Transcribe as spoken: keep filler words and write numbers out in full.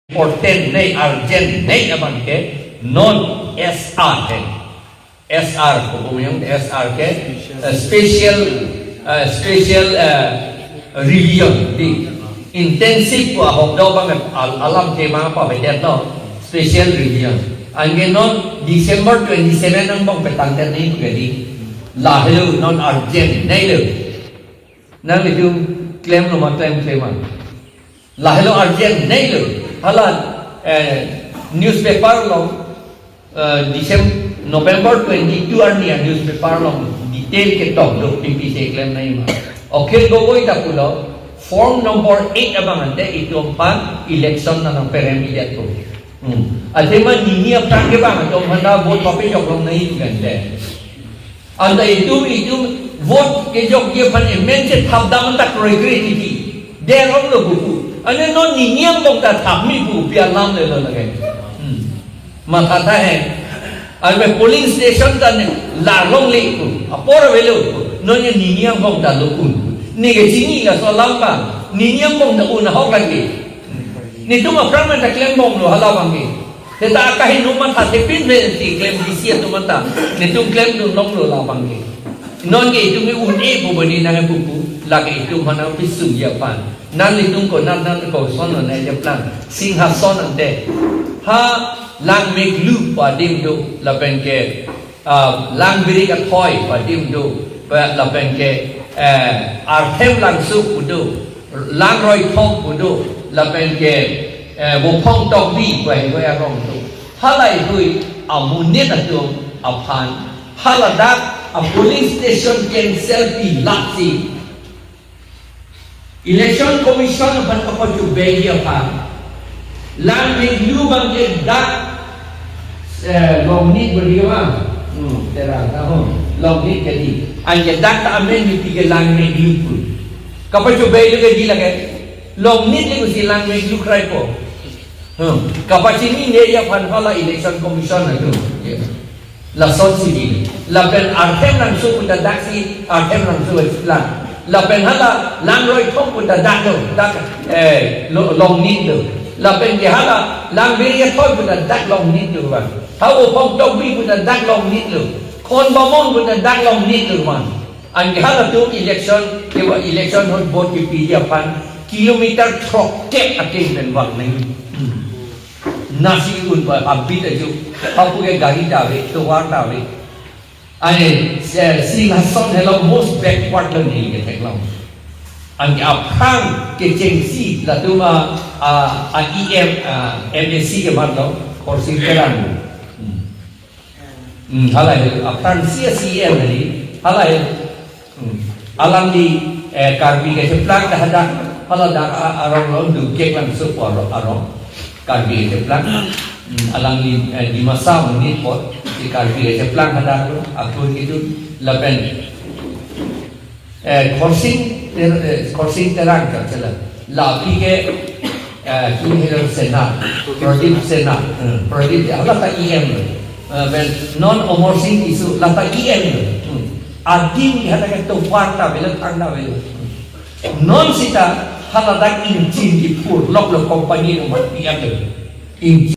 important nei, urgent nei abang ke non S R ke. S R ko bumyong S R ke, eh, special, eh, special, eh, revision, di intensive ko ahok do bang al-, alam tema pa bedet no special revision. Anke non December twenty-seven angbong petang ter nei pu ke di. Lahelo non urgent nei lo. Nanglitum klemlo ma klem klem ma. Lahelo urgent nei lo. Hala, eh, newspaper lo, eh, December, November twenty-two arni a newspaper lo detail ketok do P P C klem nei ma. Akhil Gogoi ta pulo, form number eight abang ante itum aphan election nang perem idet ko. Hmm. Athema nini aphrang ke bang, atum aphan ta vote pape jok long nei kan de. Anta itum, itum vote kejokji aphan emen chethap dam anta kroi kroi titi. Derong lo buku. Ane non nini angbong ta thap mi pu pi alam le lo lake. Hmm. Matha tha he. Arve polling station ta ne la longle pu. Apor avelo pu. Non ye nini angbong ta lo un. Ne kechini laso alam ba. Nini angbong ta un ahok lagi. Netum aphrang men ta klembomlo hala abang ke. Seta akahin atum anta thepin pen si klem D C atum anta. Netum klemdun longlo la abang ke. Non ke itum ke un-e pu bani nang buku. Lake itum aphan nang pisung ya pan. Nanglitum ko nan nan ko son non aja plan. Singhason ante. Ha Langmeklu pu adim do lapen ke ah, Langbirik Athoi pu adim do, pa lapen ke, eh, Arthem Langso pu do, Langroithom pu do, lapen ke, eh, Vophong Tokbi pu hei hei arong do. Halahei amonit atum aphan, haladak a polling station cancel pi lasi, Election Commission aphan kapachobei aphan Langmeklu abang ke dak, eh, Longnit beri abang. Hmm, Terang ta ho. Longnit ke di. Anke dak ta amen ni pi ke Langmeklu pu. Kapachobei lo ke di lake. Longnit le kusi Langmeklu kroi po. Hmm. Kapachini ne aphan hala Election Commission atum. Ya. Lason si di. Lapen Arthem Langso pu ta dak si Arthem Langso lang. Lapen hala Langroithom pu ta dak lo, dak, eh, lo, Longnit lo. Lapen ke hala Langbirik Athoi pu ta dak Longnit lo bang. Ha Vophong Tokbi pu ta dak Longnit lo. Khon Bamon pu ta dak Longnit lo bang. Anke halatum election, ke ba election ahut vote kepiji aphan kilometer throkkep atheng pen vang nang. Hmm. Nasi un ba habit ajo. Hapu ke gari ta ave, tovar ta ave. Ane, eh, Singhason helo most backward lo ne ketheklong. Anke aphrang kechengsi latum a, a, a E M, a, M A C kematlo, Khorsing Terang. Hmm. Hmm, halahei, aphrangsi a C E M hei, halahei. Hmm. Alangli, eh, Karbi kacheplang dah hadak, haladak a-, arong lo Dukek Langso pu arong, arong. Karbi kacheplang. Hmm, alangli, eh, Dimasa amonit apot, si Karbi kacheplang hadak lo, akun gitu, lapen. Eh, Khorsing Ter-, eh, Khorsing Terang kachala. Lapi ke, eh, King Hero Sena, Pradip Sena, eh, Pradip, hala ta E M. Eh, ben, non Amarsing Tisso, la ta E M. Hmm. Adim ke hala ke tovar ta ave, thang ta ave. Hmm. Non seta, haladak engine kepur, lok lo company lo mat P M lo. Engine